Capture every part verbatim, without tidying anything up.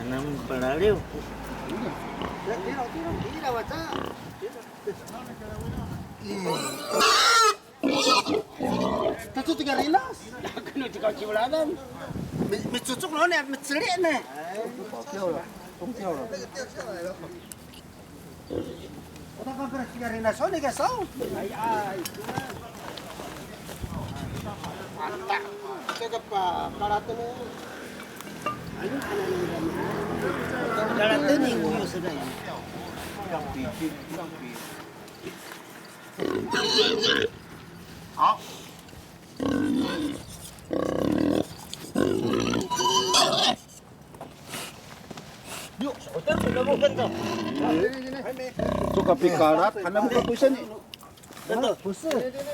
Anam palaliw. Tira, tira, tira, waca. Taco tiga rinas. Kano tiga ciwlanan. Mi, micocok no ne, miceli' ne. Ota ka pira tiga rinas, o nika saw. Ay, ay. Ata, ita ka pa, kalaten. Kalaten ni kuyo sila. Coka pikalat, hanam ko kusa ni.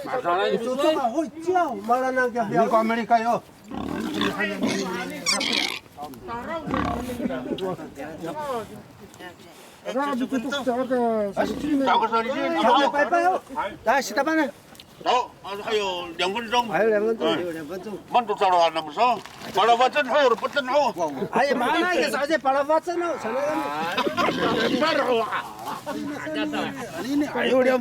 Masalah ini. Coka hoy ciyaw, malanang ka. Ini ko Amerika yo. Tawa sa licin. Tawa sa licin. Tawa sa licin. 好，还有两分钟。还有两分钟，哎。还有两分钟。慢走走了，那么说，palafacen ho, repeten ho. Ay, mana ya, sa palafacen ho, sana kan. Ay, 还有两